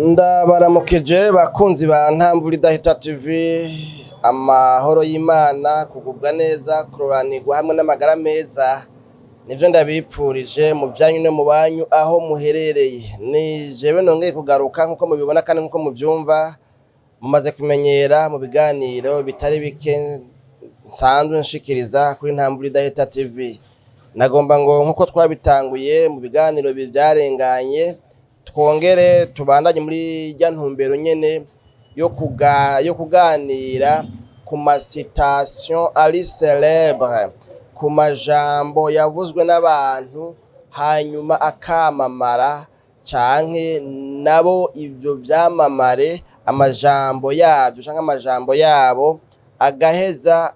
Ndabaramukije bakunzi ba Ntamvura Idahita TV, amahoro y'Imana, kugubwa neza, kuroranirwa hamwe n'amagara meza nivyo ndabipfurije mu vyanyu no mu banyu aho muherereye. Ni jewe nongeye kugaruka nkuko mubibona kandi nkuko muvyumva, mumaze kumenyera mu biganiro bitari bike nsanzwe nshikiriza kuri Ntamvura Idahita TV. Nagomba ngo nkuko twabitanguye mu biganiro vyarenganye, twongere tubandanye muri rya ntumbero nyene yo kuganira ku ma citation ari célèbre, ku majambo yavuzwe n'abantu hanyuma akamamara, canke nabo ivyo vyamamare amajambo yavyo canke amajambo yabo agaheza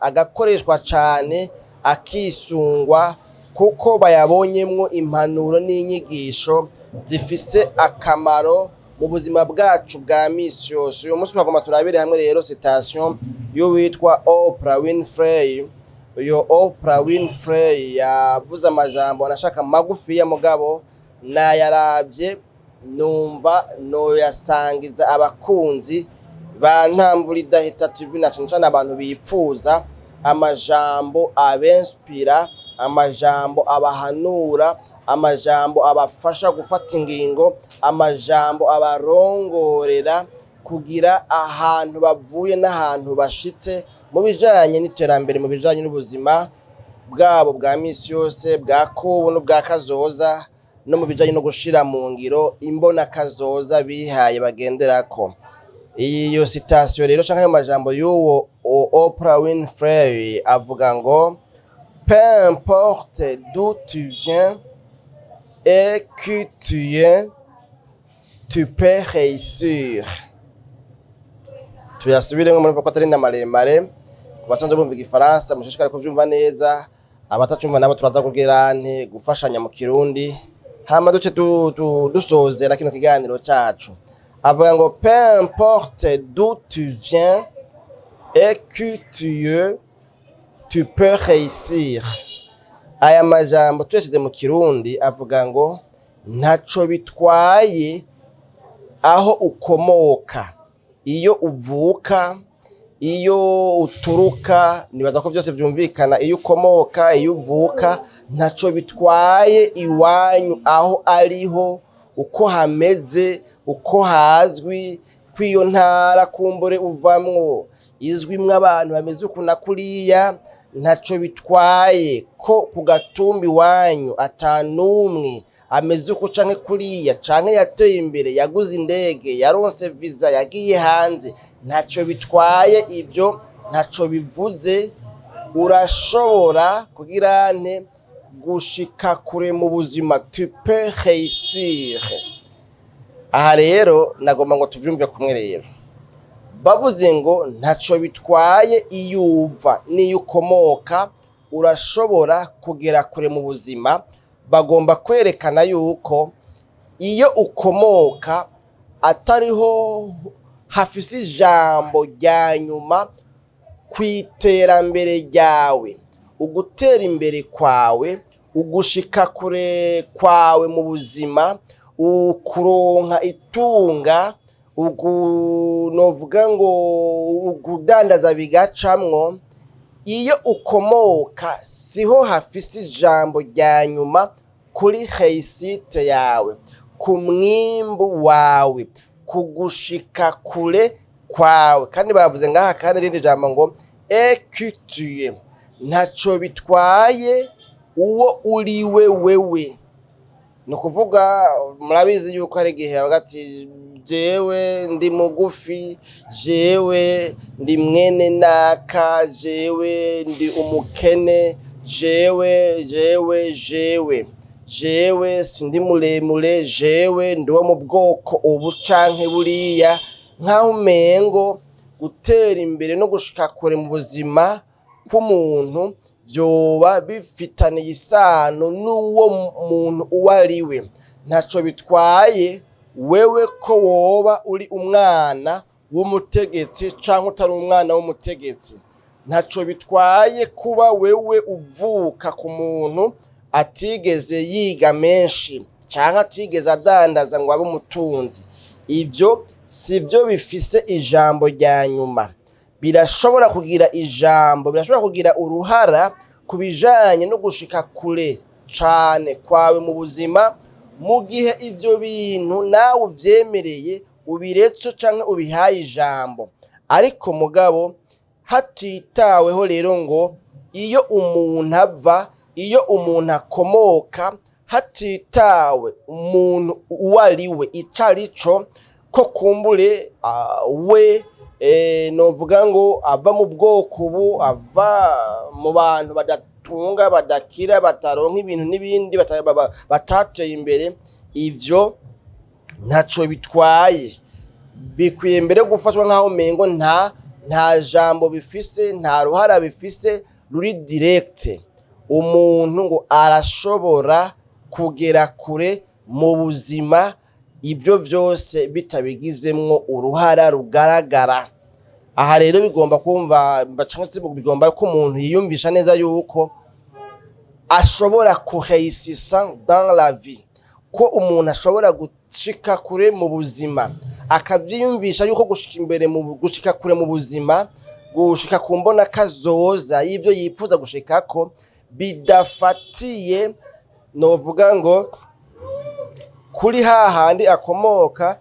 agakoreshwa cane, akisungwa kuko bayabonyemwo impanuro n'inyigisho zifise akamaro mu buzima bwacu bwa misi yose. Uyu munsi twagomba turabire hamwe rero citation y'uwitwa Oprah Winfrey. Uyo Oprah Winfrey yavuze amajambo anashaka magufiya, mugabo nayaravye numva noyasangiza abakunzi ba Ntamvura Idahita TV, na cane cane abantu bipfuza amajambo abenspira, amajambo abahanura, amajambo abafasha gufata ingingo, amajambo abarongorera kugira ahantu bavuye n'ahantu bashitse mu bijanye n'iterambere, mu bijanye n'ubuzima bwabo bwa misi yose, bwa kubu n'ubwa kazoza, no mu bijanye no gushira mu ngiro imbona kazoza bihaye bagenderako. Iyo citation rero canke ayo majambo y'uwo Oprah Winfrey avuga ngo: "Peu importe d'où tu viens et qui tu es, tu peux réussir." Tuyasubiremo, murumva ko atari na maremare. Ku basanzwe bumva igifaransa, mushishikare kuvyumva neza. Abatacumva nabo turaza kugira nte gufashanya mu Kirundi, hama duce dusozera kino kiganiro cacu. Avuga ngo: "Peu importe d'où tu viens et qui tu es, tu peux réussir." Aya majambo tuyashize mu Kirundi avuga ngo: ntaco bitwaye aho ukomoka, iyo uvuka, iyo uturuka. Nibaza ko vyose vyumvikana. Iyo ukomoka, iyo uvuka, ntaco bitwaye iwanyu aho ariho, uko hameze, uko hazwi kw'iyo ntara kumbure uvamwo izwimwo abantu bameze uku na kuriya. Ntaco bitwaye ko ku gatumba iwanyu ata n'umwe ameze uku canke kuriya, canke yateye imbere, yaguze indege, yaronse visa, yagiye hanze. Ntaco bitwaye ivyo, ntaco bivuze. Urashobora kugira nte gushika kure mu buzima, tu peux réussir. Aha rero nagomba ngo tuvyumve kumwe. Rero bavuze ngo ntaco bitwaye iyo uva n'iyo ukomoka, urashobora kugera kure mu buzima. Bagomba kwerekana yuko iyo ukomoka atariho hafise ijambo rya nyuma ku iterambere ryawe, ugutera imbere kwawe, ugushika kure kwawe mu buzima, ukuronka itunga, ugu novuga ngo ugudandaza bigacamwo. Iyo ukomoka siho hafise ijambo rya nyuma kuri réussite yawe, ku mwimbu wawe, ku gushika kure kwawe. Kandi bavuze ngaha kandi irindi jambo ngo "et qui tu es", ntaco bitwaye uwo uriwe wewe. Ni ukuvuga, murabizi yuko hari igihe bavuga ati: "Jewe ndi mugufi, jewe ndi mwene naka, jewe ndi umukene, jewe, jewe, jewe, jewe sindi muremure, jewe ndi uwo mu bwoko ubu canke buriya", nk'aho umengo gutera imbere no gushika kure mu buzima k'umuntu vyoba bifitaniye isano n'uwo muntu uwo ari we. Ntaco bitwaye wewe ko woba uri umwana w'umutegetsi canke utari umwana w'umutegetsi. Ntaco bitwaye kuba wewe uvuka ku muntu atigeze yiga menshi. Canke atigeze adandaza ngo abe umutunzi, ivyo sivyo bifise ijambo rya nyuma. Birashobora kugira ijambo, birashobora kugira uruhara ku bijanye no gushika kure cane kwawe mu buzima, mu gihe ivyo bintu nawe uvyemereye, ubiretse canke ubihaye ijambo. Ariko mugabo hatitaweho rero ngo iyo umuntu ava, iyo umuntu akomoka, hatitawe umuntu uwo ari we, ico ari co, ko kumbure we novuga ngo ava mu bwoko ubu, ava mu bantu badatunga, badakira, bataronka ibintu n'ibindi, batateye imbere, ivyo ntaco bitwaye. Bikwiye mbere gufatwa nk'aho umengo nta jambo bifise, nta ruhara bifise ruri direct. Umuntu ngo arashobora kugera kure mu buzima ibyo vyose bitabigizemwo uruhara rugaragara. Aha rero bigomba kumva cyangwa se bigomba ko umuntu yiyumvisha neza yuko ashobora kuréussissa dans la vie, ko umuntu ashobora gushika kure mu buzima, akavyiyumvisha yuko gushika imbere mu gushika kure mu buzima, gushika ku mbona kazoza y'ivyo yipfuza gushikako, bidafatiye novuga ngo kuri hahandi akomoka,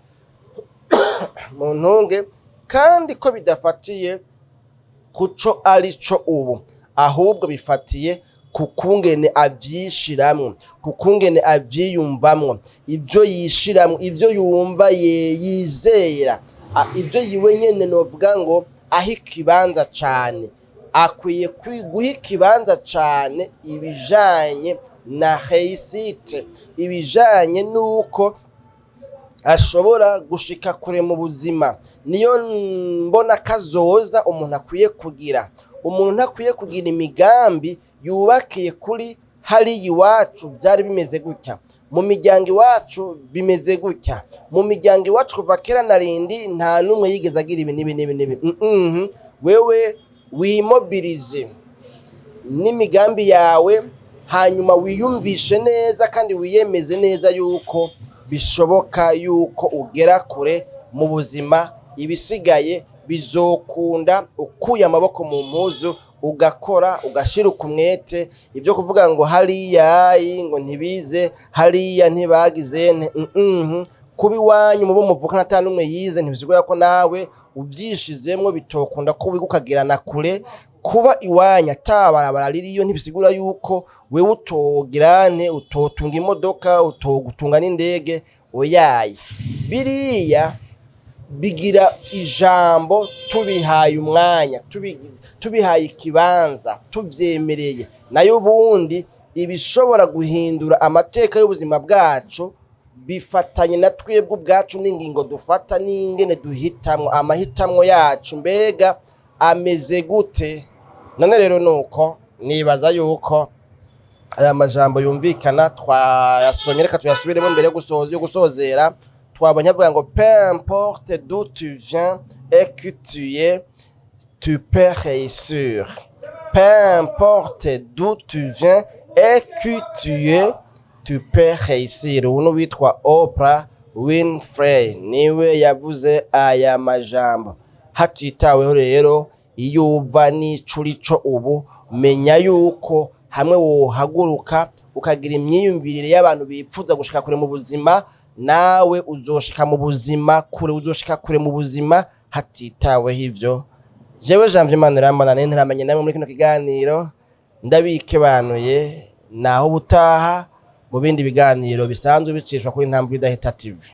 mu ntunge, kandi ko bidafatiye kuco arico ubu, ahubwo bifatiye ku kungene avyishiramwo, ku kungene avyiyumvamwo, ivyo yishiramwo, ivyo yumva ye yizera, ivyo yiwe nyene novuga ngo aha ikibanza cane. Akwiye guha ikibanza cane ibijanye na réussite, ibijanye n'uko ashobora gushika kure mu buzima. Niyo mbona kazoza umuntu akwiye kugira. Umuntu ntakwiye kugira imigambi yubakiye kuri hariya iwacu byari bimeze gutya, mu miryango iwacu bimeze gutya, mu miryango iwacu kuva kera na rindi nta n'umwe yigeze agira ibi n'ibi n'ibi n'ibi. Wewe wimobilize n'imigambi yawe, hanyuma wiyumvishe neza kandi wiyemeze neza yuko bishoboka yuko ugera kure mu buzima. Ibisigaye bizokunda ukuye amaboko mu mpuzu, ugakora, ugashira umwete. Ibyo kuvuga ngo hariya ngo ntibize, hariya ntibagize kuba iwanyu mubo muvukana ata n'umwe yize, ntibisigura ko nawe uvyishizemwo bitokunda ko wiga ukagerana kure. Kuba iwanyu atabarabara ririyo ntibisigura yuko wewe utogirane, utotunga imodoka, utogutunga n'indege. Oyaye, biriya bigira ijambo tubihaye umwanya, tubihaye ikibanza, tuvyemereye. Nayo ubundi ibishobora guhindura amateka y'ubuzima bwacu bifatanye na twebwe ubwacu n'ingingo dufata n'ingene duhitamwo, amahitamwo yacu mbega ameze gute? None rero nuko nibaza yuko aya majambo yumvikana twayasomye. Reka tuyasubiremo mbere yo gusozera. Twabonye avuga ngo: "Peu importe d'où tu viens et qui tu es, tu peux réussir. Peu importe d'où tu viens et qui tu es, tu peux réussir." Ubu n'uwitwa Oprah Winfrey niwe yavuze aya majambo. Hatitaweho rero iyo uva n'ico urico ubu, menya yuko hamwe wohaguruka ukagira imyiyumvirire y'abantu bipfuza gushika kure mu buzima, nawe uzoshika mu buzima kure, uzoshika kure mu buzima hatitaweho ivyo. Jewe Janvier Manirambona nari ntaramenye namwe muri kino kiganiro, ndabikebanuye. Naho ubutaha mu bindi biganiro bisanzwe bicishwa kuri Ntambwe Idahita TV.